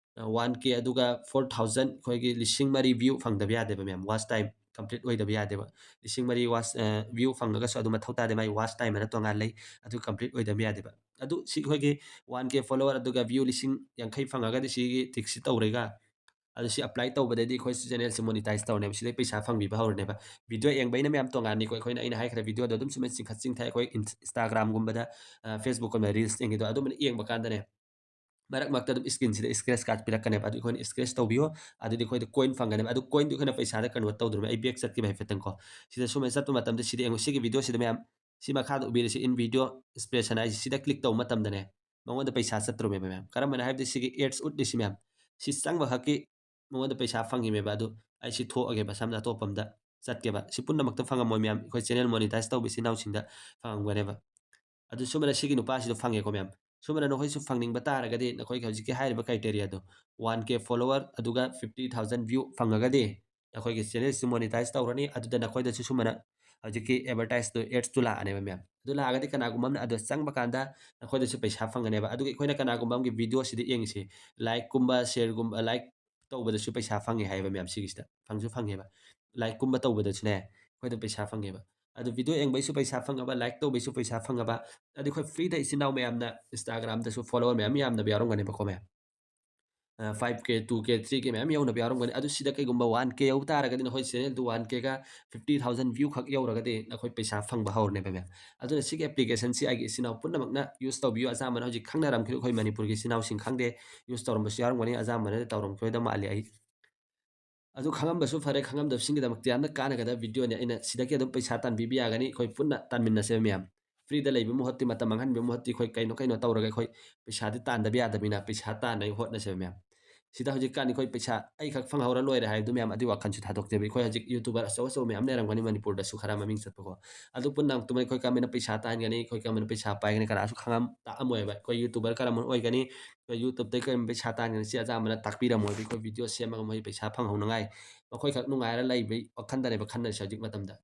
ꯋꯥꯟ ꯀꯦ ꯑꯗꯨꯒ ꯐꯣꯔ ꯊꯥꯎꯖꯟ, ꯑꯩꯈꯣꯏꯒꯤ ꯂꯤꯁꯤꯡ ꯃꯔꯤ ꯚ꯭ꯌꯨ ꯐꯪꯗꯕ ꯌꯥꯗꯦꯕ ꯃꯌꯥꯝ, ꯋꯥꯆ ꯇꯥꯏꯝ ꯀꯝꯄ꯭ꯂꯤꯠ ꯑꯣꯏꯗꯕ ꯌꯥꯗꯦꯕ꯫ ꯂꯤꯁꯤꯡ ꯃꯔꯤ ꯋꯥꯆ ꯚ꯭ꯌꯨ ꯐꯪꯉꯒꯁꯨ ꯑꯗꯨ ꯃꯊꯧ ꯇꯥꯗꯦ, ꯃꯥꯏ ꯋꯥꯆ ꯇꯥꯏꯝ ꯍꯥꯏꯅ ꯇꯣꯉꯥꯟ ꯂꯩ, ꯑꯗꯨ ꯀꯝꯄ꯭ꯂꯤꯠ ꯑꯣꯏꯗꯕ ꯌꯥꯗꯦꯕ꯫ ꯑꯗꯨ ꯁꯤ ꯑꯩꯈꯣꯏꯒꯤ ꯋꯥꯟ ꯀꯦ ꯐꯣꯂꯣꯋꯔ ꯑꯗꯨꯒ ꯚ꯭ꯌꯨ ꯂꯤꯁꯤꯡ ꯌꯥꯡꯈꯩ ꯐꯪꯉꯒꯗꯤ ꯁꯤꯒꯤ ꯇꯤꯛꯁꯤ ꯇꯧꯔꯒ, ꯑꯗꯨ ꯁꯤ ꯑꯦꯄ꯭ꯂꯥꯏ ꯇꯧꯕꯗꯩꯗꯤ ꯑꯩꯈꯣꯏ ꯆꯦꯅꯦꯜꯁꯤ ꯃꯣꯅꯤꯇꯥꯏꯁ ꯇꯧꯔꯅꯦꯕ, ꯁꯤꯗꯩ ꯄꯩꯁꯥ ꯐꯪꯕꯤꯕ ꯍꯧꯔꯅꯦꯕ꯫ ꯚꯤꯗꯤꯑꯣ ꯌꯦꯡꯕꯩꯅ ꯃꯌꯥꯝ ꯇꯣꯉꯥꯟꯅꯤꯀꯣ, ꯑꯩꯈꯣꯏꯅ, ꯑꯩꯅ ꯍꯥꯏꯈ꯭ꯔꯦ, ꯚꯤꯗꯤꯑꯣꯗꯣ ꯑꯗꯨꯝ ꯁꯨꯃꯥꯏꯅ ꯆꯤꯡꯈꯠ ꯆꯤꯡꯊ ꯑꯩꯈꯣꯏ ꯏꯟꯁ-, ꯏꯟꯁꯇꯥꯒ꯭ꯔꯥꯝꯒꯨꯝꯕꯗ, ꯑ, ꯐꯦꯁꯕꯨꯛꯀꯨꯝꯕ ꯔꯤꯜꯁ ꯌꯦꯡꯉꯤꯗꯣ ꯑꯗꯨꯝꯕꯅ ꯌꯦꯡꯕ ꯀꯥꯟꯗꯅꯦ, ꯃꯔꯛ ꯃꯔꯛꯇ ꯑꯗꯨꯝ ꯏꯁꯀ꯭ꯔꯤꯟꯁꯤꯗ ꯁ꯭ꯀ꯭ꯔꯦꯆ ꯀꯥꯔꯗ ꯄꯤꯔꯛꯀꯅꯦꯕ, ꯑꯗꯨ ꯑꯩꯈꯣꯏꯅ ꯁ꯭ꯀ꯭ꯔꯦꯆ ꯇꯧꯕꯤꯌꯣ, ꯑꯗꯨꯗꯤ ꯑꯩꯈꯣꯏꯗ ꯀꯣꯏꯟ ꯐꯪꯒꯅꯦꯕ꯫ ꯑꯗꯨ ꯀꯣꯏꯟꯗꯨ ꯑꯩꯈꯣꯏꯅ ꯄꯩꯁꯥꯗ ꯀꯟꯚꯔꯠ ꯇꯧꯗꯣꯏꯅꯦꯕ꯫ ꯑꯩ ꯕꯦꯛ ꯆꯠꯈꯤꯕ ꯍꯥꯏꯐꯦꯠꯇꯪꯀꯣ꯫ ꯁꯤꯗ ꯁꯨꯃꯥꯏꯅ ꯆꯠꯄ ꯃꯇꯝꯗ ꯁꯤꯗ ꯌꯦꯡꯉꯨ, ꯁꯤꯒꯤ ꯚꯤꯗꯤꯑꯣꯁꯤꯗ ꯃꯌꯥꯝ, ꯁꯤ ꯃꯈꯥꯗ ꯎꯕꯤꯔꯤꯁꯤ, ꯏꯟ ꯚꯤꯗꯤꯑꯣ ꯏꯟꯁꯄꯤꯔꯦꯁꯟ ꯍꯥꯏꯁꯤ, ꯁꯤꯗ ꯀ꯭ꯂꯤꯛ ꯇꯧꯕ ꯃꯇꯝꯗꯅꯦ, ꯃꯉꯣꯟꯗ ꯄꯩꯁꯥ ꯆꯠꯇ꯭ꯔꯨꯃꯦꯕ ꯃꯌꯥꯝ꯫ ꯀꯔꯝꯕꯅ ꯍꯥꯏꯕꯗꯤ ꯁꯤꯒꯤ ꯑꯦꯗꯁ ꯎꯠꯂꯤꯁꯤ ꯃꯌꯥꯝ, ꯁꯤ ꯆꯪꯕ ꯈꯛꯀꯤ ꯃꯉꯣꯟꯗ ꯄꯩꯁꯥ ꯐꯪꯉꯤꯃꯦꯕ꯫ ꯑꯗꯨ ꯑꯩ ꯁꯤ ꯊꯣꯛꯑꯒꯦꯕ, ꯁꯝꯅ ꯑꯇꯣꯞꯄ ꯑꯝꯗ ꯆꯠꯀꯦꯕ꯫ ꯁꯤ ꯄꯨꯝꯅꯃꯛꯇ ꯐꯪꯉꯝꯃꯣꯏ ꯃꯌꯥꯝ, ꯑꯩꯈꯣꯏ ꯆꯦꯅꯦꯜ ꯃꯣꯅꯤꯇꯥꯏꯁ ꯇꯧꯕ ꯏꯆꯤꯟ ꯏꯅꯥꯎꯁꯤꯡꯗ ꯐꯪꯉꯝꯒꯅꯦꯕ꯫ ꯑꯗꯨ ꯁꯨꯃꯥꯏꯅ ꯁꯤꯒꯤ ꯅꯨꯄꯥꯁꯤꯗ ꯐꯪꯉꯦꯀꯣ ꯃꯌꯥꯝ꯫ ꯁꯨꯃꯥꯏꯅ ꯅꯈꯣꯏꯁꯨ ꯐꯪꯅꯤꯡꯕ ꯇꯥꯔꯒꯗꯤ ꯅꯈꯣꯏꯒꯤ ꯍꯧꯖꯤꯛꯀꯤ ꯍꯥꯏꯔꯤꯕ ꯀ꯭ꯔꯥꯏꯇꯦꯔꯤꯌꯥꯗꯣ, ꯋꯥꯟ ꯀꯦ ꯐꯣꯂꯣꯋꯔ ꯑꯗꯨꯒ ꯐꯤꯐꯇꯤ ꯊꯥꯎꯖꯟ ꯚ꯭ꯌꯨ ꯐꯪꯉꯒꯗꯤ ꯅꯈꯣꯏꯒꯤ ꯆꯦꯅꯦꯜꯁꯤ ꯃꯣꯅꯤꯇꯥꯏꯁ ꯇꯧꯔꯅꯤ꯫ ꯑꯗꯨꯗ ꯅꯈꯣꯏꯗꯁꯨ ꯁꯨꯃꯥꯏꯅ ꯍꯧꯖꯤꯛꯀꯤ ꯑꯦꯗꯚꯔꯇꯥꯏꯁꯇꯣ, ꯑꯦꯗꯁꯇꯨ ꯂꯥꯛꯑꯅꯦꯕ ꯃꯌꯥꯝ꯫ ꯑꯗꯨ ꯂꯥꯛꯑꯒꯗꯤ ꯀꯅꯥꯒꯨꯝꯕ ꯑꯃꯅ ꯑꯗꯣ ꯆꯪꯕ ꯀꯥꯟꯗ ꯅꯈꯣꯏꯗꯁꯨ ꯄꯩꯁꯥ ꯐꯪꯒꯅꯦꯕ꯫ ꯑꯗꯨꯒ ꯑꯩꯈꯣꯏꯅ ꯀꯅꯥꯒꯨꯝꯕ ꯑꯃꯒꯤ ꯚꯤꯗꯤꯑꯣꯁꯤꯗ ꯌꯦꯡꯉꯤꯁꯤ, ꯂꯥꯏꯛꯀꯨꯝꯕ, ꯁꯦꯌꯔꯒꯨꯝꯕ, ꯂꯥꯏꯛ ꯇꯧꯕꯗꯁꯨ ꯄꯩꯁꯥ ꯐꯪꯉꯦ ꯍꯥꯏꯌꯦꯕ ꯃꯌꯥꯝ, ꯁꯤꯒꯤꯁꯤꯗ ꯐꯪꯁꯨ ꯐꯪꯉꯦꯕ꯫ ꯂꯥꯏꯛꯀꯨꯝꯕ ꯇꯧꯕꯗꯁꯨꯅꯦ ꯑꯩꯈꯣꯏꯗ ꯄꯩꯁꯥ ꯐꯪꯉꯦꯕ꯫ ꯑꯗꯨ ꯚꯤꯗꯤꯑꯣ ꯌꯦꯡꯕꯩꯁꯨ ꯄꯩꯁꯥ ꯐꯪꯉꯕ, ꯂꯥꯏꯛ ꯇꯧꯕꯩꯁꯨ ꯄꯩꯁꯥ ꯐꯪꯉꯕ꯫ ꯑꯗꯨ ꯑꯩꯈꯣꯏ ꯐ꯭ꯔꯤꯗ ꯏꯆꯤꯟ ꯏꯅꯥꯎ ꯃꯌꯥꯝꯅ ꯏꯟꯁꯇꯥꯒ꯭ꯔꯥꯝꯗꯁꯨ ꯐꯣꯂꯣꯋꯔ ꯃꯌꯥꯝ ꯌꯥꯝꯅꯕ ꯌꯥꯎꯔꯝꯒꯅꯦꯕꯀꯣ ꯃꯌꯥꯝ꯫ ꯑ, ꯐꯥꯏꯚ ꯀꯦ, ꯇꯨ ꯀꯦ, ꯊ꯭ꯔꯤ ꯀꯦ ꯃꯌꯥꯝ ꯌꯧꯅꯕ ꯌꯥꯎꯔꯝꯒꯅꯤ꯫ ꯑꯗꯨ ꯁꯤꯗ ꯀꯩꯒꯨꯝꯕ ꯋꯥꯟ ꯀꯦ ꯌꯧ ꯇꯥꯔꯒꯗꯤ, ꯅꯈꯣꯏ ꯆꯦꯅꯦꯜꯗꯨ ꯋꯥꯟ ꯀꯦꯒ ꯐꯤꯐꯇꯤ ꯊꯥꯎꯖꯟ ꯚ꯭ꯌꯨ ꯈꯛ ꯌꯧꯔꯒꯗꯤ ꯅꯈꯣꯏ ꯄꯩꯁꯥ ꯐꯪꯕ ꯍꯧꯔꯅꯦꯕ ꯃꯌꯥꯝ꯫ ꯑꯗꯨꯅ ꯁꯤꯒꯤ ꯑꯦꯄ꯭ꯂꯤꯀꯦꯁꯟꯁꯤ ꯑꯩꯒꯤ ꯏꯆꯤꯟ ꯏꯅꯥꯎ ꯄꯨꯝꯅꯃꯛꯅ ꯌꯨꯁ ꯇꯧꯕꯤꯌꯨ꯫ ꯑꯆꯥꯝꯕꯅ ꯍꯧꯖꯤꯛ ꯈꯪꯅꯔꯝꯈꯤꯔꯣꯏ, ꯑꯩꯈꯣꯏ ꯃꯅꯤꯄꯨꯔꯒꯤ ꯏꯆꯤꯟ ꯏꯅꯥꯎꯁꯤꯡ ꯈꯪꯗꯦ, ꯌꯨꯁ ꯇꯧꯔꯝꯕꯁꯨ ꯌꯥꯎꯔꯝꯒꯅꯤ, ꯑꯆꯥꯝꯕꯅꯗꯤ ꯇꯧꯔꯝꯈꯤꯔꯣꯏꯗ ꯃꯥꯜꯂꯤ꯫ ꯑꯩ ꯑꯗꯨ ꯈꯪꯉꯝꯕꯁꯨ ꯐꯔꯦ, ꯈꯪꯉꯝꯗꯕꯁꯤꯡꯒꯤꯗꯃꯛꯇ ꯌꯥꯝꯅ ꯀꯥꯟꯅꯒꯗꯕ ꯚꯤꯗꯤꯑꯣꯅꯤ꯫ ꯑꯩꯅ ꯁꯤꯗꯒꯤ ꯑꯗꯨꯝ ꯄꯩꯁꯥ ꯇꯥꯟꯕꯤꯕ ꯌꯥꯒꯅꯤ, ꯑꯩꯈꯣꯏ ꯄꯨꯟꯅ ꯇꯥꯟꯃꯤꯟꯅꯁꯦꯕ ꯃꯌꯥꯝ꯫ ꯐ꯭ꯔꯤꯗ ꯂꯩꯕ ꯃꯍꯨꯠꯇꯤ, ꯃꯇꯝ ꯃꯥꯡꯍꯟꯕ ꯃꯍꯨꯠꯇꯤ, ꯑꯩꯈꯣꯏ ꯀꯩꯅꯣ ꯀꯩꯅꯣ ꯇꯧꯔꯒ ꯑꯩꯈꯣꯏ ꯄꯩꯁꯥꯗꯤ ꯇꯥꯟꯗꯕ ꯌꯥꯗꯕꯅꯤꯅ ꯄꯩꯁꯥ ꯇꯥꯟꯅꯕ ꯍꯣꯠꯅꯁꯦꯕ ꯃꯌꯥꯝ꯫ ꯁꯤꯗ ꯍꯧꯖꯤꯛꯀꯥꯟ ꯑꯩꯈꯣꯏ ꯄꯩꯁꯥ ꯑꯩꯈꯛ ꯐꯪꯍꯧꯔ ꯂꯣꯏꯔꯦ ꯍꯥꯏꯕꯗꯨ ꯃꯌꯥꯝ ꯑꯗꯨꯒꯤ ꯋꯥꯈꯜꯁꯨ ꯊꯥꯗꯣꯛꯇꯦꯕ꯫ ꯑꯩꯈꯣꯏ ꯍꯧꯖꯤꯛ YouTuber ꯑꯆꯧ ꯑꯆꯧꯕ ꯃꯌꯥꯝ ꯂꯩꯔꯝꯒꯅꯤ ꯃꯅꯤꯄꯨꯔꯗꯁꯨ ꯈꯔ ꯃꯃꯤꯡ ꯆꯠꯄꯀꯣ꯫ ꯑꯗꯨ ꯄꯨꯟꯅ ꯑꯃꯨꯛꯇ ꯑꯩꯈꯣꯏ ꯀꯔꯝꯍꯥꯏꯅ ꯄꯩꯁꯥ ꯇꯥꯟꯒꯅꯤ, ꯑꯩꯈꯣꯏ ꯀꯔꯝꯍꯥꯏꯅ ꯄꯩꯁꯥ ꯄꯥꯏꯒꯅꯤ ꯀꯅꯥꯁꯨ ꯈꯪꯉꯝ ꯇꯥꯛꯑꯝꯃꯣꯏꯕ꯫ ꯑꯩꯈꯣꯏ YouTuber ꯀꯔꯝꯕ ꯑꯣꯏꯒꯅꯤ, ꯑꯩꯈꯣꯏ YouTubeꯇꯩ ꯀꯔꯝꯕ ꯄꯩꯁꯥ ꯇꯥꯟꯒꯅꯤ ꯁꯤ ꯑꯌꯥꯝꯕꯅ ꯇꯥꯛꯄꯤꯔꯝꯃꯣꯏꯕ꯫ ꯑꯩꯈꯣꯏ video ꯁꯦꯝꯃꯒ ꯃꯣꯏ ꯄꯩꯁꯥ ꯐꯪꯍꯧꯅꯉꯥꯏ ꯃꯈꯣꯏꯈꯛ ꯅꯨꯡꯉꯥꯏꯔ ꯂꯩꯕꯩ ꯋꯥꯈꯜꯗꯅꯦꯕ ꯈꯟꯅꯔꯤꯁꯦ ꯍꯧꯖꯤꯛ ꯃꯇꯝꯗ꯫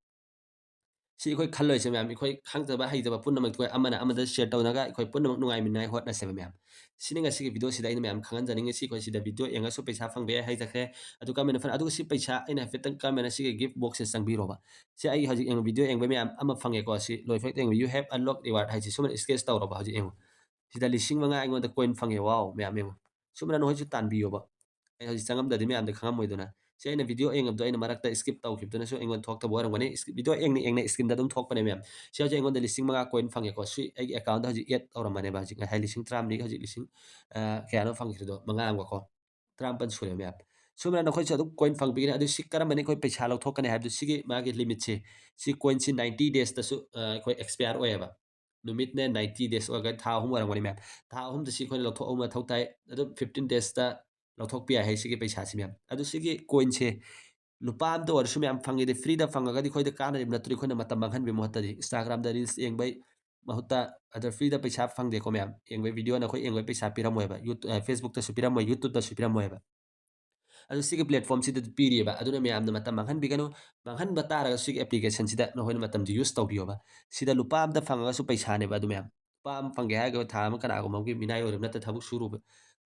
ꯁꯤ ꯑꯩꯈꯣꯏ ꯈꯜꯂꯣꯏꯁꯦ ꯃꯌꯥꯝ, ꯑꯩꯈꯣꯏ ꯈꯪꯗꯕ ꯍꯩꯇꯕ ꯄꯨꯝꯅꯃꯛꯇꯣ ꯑꯩꯈꯣꯏ ꯑꯃꯅ ꯑꯃꯗ share ꯇꯧꯅꯒ ꯑꯩꯈꯣꯏ ꯄꯨꯝꯅꯃꯛ ꯅꯨꯡꯉꯥꯏꯃꯤꯟꯅꯉꯥꯏ ꯍꯣꯠꯅꯁꯦꯕ ꯃꯌꯥꯝ꯫ ꯁꯤꯅꯤ ꯉꯁꯤꯒꯤ videoꯁꯤꯗ ꯑꯩꯅ ꯃꯌꯥꯝ ꯈꯪꯍꯟꯖꯅꯤꯡꯉꯤꯁꯤ꯫ ꯑꯩꯈꯣꯏ ꯁꯤꯗ video ꯌꯦꯡꯉꯁꯨ ꯄꯩꯁꯥ ꯐꯪꯕ ꯌꯥꯏ ꯍꯥꯏꯖꯈ꯭ꯔꯦ꯫ ꯑꯗꯨ ꯀꯔꯝꯍꯥꯏꯅ ꯐꯪ-, ꯑꯗꯨꯒ ꯁꯤ ꯄꯩꯁꯥ ꯑꯩꯅ ꯍꯥꯏꯐꯦꯠꯇꯪ ꯀꯔꯝꯍꯥꯏꯅ ꯁꯤꯒꯤ gift boxꯁꯦ ꯆꯪꯕꯤꯔꯣꯕ꯫ ꯁꯤ ꯑꯩ ꯍꯧꯖꯤꯛ ꯌꯦꯡꯕ video ꯌꯦꯡꯕ ꯃꯌꯥꯝ ꯑꯃ ꯐꯪꯉꯦꯀꯣ꯫ ꯁꯤ ꯂꯣꯏꯐꯦꯛꯇ ꯌꯦꯡꯕ "You have unlocked reward" ꯍꯥꯏꯁꯤ ꯁꯨꯃꯥꯏꯅ scratch ꯇꯧꯔꯕ ꯍꯧꯖꯤꯛ ꯌꯦꯡꯉꯨ꯫ ꯁꯤꯗ ꯂꯤꯁꯤꯡ ꯃꯉꯥ ꯑꯩꯉꯣꯟꯗ coin ꯐꯪꯉꯦ꯫ Wow, ꯃꯌꯥꯝ ꯌꯦꯡꯉꯨ꯫ ꯁꯨꯃꯥꯏꯅ ꯅꯈꯣꯏꯁꯨ ꯇꯥꯟꯕꯤꯌꯣꯕ꯫ ꯑꯩ ꯍꯧꯖꯤꯛ ꯆꯪꯉꯝꯗ꯭ꯔꯗꯤ ꯃꯌꯥꯝꯗꯤ ꯈꯪꯉꯝꯃꯣꯏꯗꯅ꯫ ꯁꯤ ꯑꯩꯅ video ꯌꯦꯡꯉꯕꯗꯣ ꯑꯩꯅ ꯃꯔꯛꯇ skip ꯇꯧꯈꯤꯕꯗꯨꯅꯁꯨ ꯑꯩꯉꯣꯟꯗ ꯊꯣꯛꯇꯕ ꯑꯣꯏꯔꯝꯒꯅꯤ꯫ Is-, video ꯌꯦꯡꯅ ꯌꯦꯡꯅ screenꯗ ꯑꯗꯨꯝ ꯊꯣꯛꯄꯅꯦ ꯃꯌꯥꯝ꯫ ꯁꯤ ꯍꯧꯖꯤꯛ ꯑꯩꯉꯣꯟꯗ ꯂꯤꯁꯤꯡ ꯃꯉꯥ coin ꯐꯪꯉꯦꯀꯣ꯫ ꯁꯤ ꯑꯩꯒꯤ accountꯇ ꯍꯧꯖꯤꯛ add ꯇꯧꯔꯝꯕꯅꯦꯕ꯫ ꯍꯧꯖꯤꯛ ꯉꯁꯥꯏ ꯂꯤꯁꯤꯡ ꯇꯔꯥꯃꯔꯤꯒ ꯍꯧꯖꯤꯛ ꯂꯤꯁꯤꯡ, ꯑ, ꯀꯌꯥꯅꯣ ꯐꯪꯈꯤꯕꯗꯣ? ꯃꯉꯥ ꯑꯃꯒꯀꯣ꯫ ꯇꯔꯥꯃꯥꯄꯟ ꯁꯨꯔꯦ ꯃꯌꯥꯝ꯫ ꯁꯨꯃꯥꯏꯅ ꯅꯈꯣꯏꯁꯨ ꯑꯗꯨꯝ coin ꯐꯪꯕꯤꯒꯅꯤ꯫ ꯑꯗꯨ ꯁꯤ ꯀꯔꯝꯕꯅ ꯑꯩꯈꯣꯏ ꯄꯩꯁꯥ ꯂꯧꯊꯣꯛꯀꯅꯤ ꯍꯥꯏꯕꯗꯨ ꯁꯤꯒꯤ ꯃꯥꯒꯤ limitꯁꯦ, ꯁꯤ coinꯁꯤ ninety daysꯇꯁꯨ, ꯑ, ꯑꯩꯈꯣꯏ expire ꯑꯣꯏꯌꯦꯕ꯫ ꯅꯨꯃꯤꯠꯅꯦ ninety days ꯑꯣꯏꯔꯒ ꯊꯥ ꯑꯍꯨꯝ ꯑꯣꯏꯔꯝꯒꯅꯤ ꯃꯌꯥꯝ꯫ ꯊꯥ ꯑꯍꯨꯝꯗ ꯁꯤ ꯑꯩꯈꯣꯏꯅ ꯂꯧꯊꯣꯛꯍꯧꯕ ꯃꯊꯧ ꯇꯥꯏ꯫ ꯑꯗꯨꯝ fifteen daysꯇ ꯂꯧꯊꯣꯛꯄ ꯌꯥꯏ ꯍꯥꯏ ꯁꯤꯒꯤ ꯄꯩꯁꯥꯁꯤ ꯃꯌꯥꯝ꯫ ꯑꯗꯨ ꯁꯤꯒꯤ coinꯁꯦ ꯂꯨꯄꯥ ꯑꯝꯇ ꯑꯣꯏꯔꯁꯨ ꯃꯌꯥꯝ ꯐꯪꯉꯤꯗꯤ, freeꯗ ꯐꯪꯉꯒꯗꯤ ꯑꯩꯈꯣꯏꯗ ꯀꯥꯟꯅꯔꯤꯕ ꯅꯠꯇ꯭ꯔꯣ? ꯑꯩꯈꯣꯏꯅ ꯃꯇꯝ ꯃꯥꯡꯍꯟꯕꯒꯤ ꯃꯍꯨꯠꯇꯗꯤ Instagramꯗ reels ꯌꯦꯡꯕꯩ ꯃꯍꯨꯠꯇ, ꯑꯗ freeꯗ ꯄꯩꯁꯥ ꯐꯪꯗꯦꯀꯣ ꯃꯌꯥꯝ꯫ ꯌꯦꯡꯕꯩ videoꯅ ꯑꯩꯈꯣꯏ ꯌꯦꯡꯕꯩ ꯄꯩꯁꯥ ꯄꯤꯔꯝꯃꯣꯏꯕ꯫ ꯌꯨ-, ꯑ, Facebookꯇꯁꯨ ꯄꯤꯔꯝꯃꯣꯏ, YouTubeꯇꯁꯨ ꯄꯤꯔꯝꯃꯣꯏꯕ꯫ ꯑꯗꯨ ꯁꯤꯒꯤ platformꯁꯤꯗ ꯄꯤꯔꯤꯑꯕ꯫ ꯑꯗꯨꯅ ꯃꯌꯥꯝꯅ ꯃꯇꯝ ꯃꯥꯡꯍꯟꯕꯤꯒꯅꯨ꯫ ꯃꯥꯡꯍꯟꯕ ꯇꯥꯔꯒꯁꯨ ꯁꯤꯒꯤ applicationꯁꯤꯗ ꯅꯈꯣꯏꯅ ꯃꯇꯝꯁꯤ use ꯇꯧꯕꯤꯌꯣꯕ꯫ ꯁꯤꯗ ꯂꯨꯄꯥ ꯑꯝꯇ ꯐꯪꯉꯒꯁꯨ ꯄꯩꯁꯥꯅꯦꯕ ꯑꯗꯨ ꯃꯌꯥꯝ꯫ ꯂꯨꯄꯥ ꯑꯃ ꯐꯪꯒꯦ ꯍꯥꯏꯔꯒ ꯊꯥ ꯑꯃ ꯀꯅꯥꯒꯨꯝꯕ ꯑꯃꯒꯤ ꯃꯤꯅꯥꯏ ꯑꯣꯏꯔꯨꯕ ꯅꯠꯇ꯭ꯔ ꯊꯕꯛ ꯁꯨꯔꯨꯕ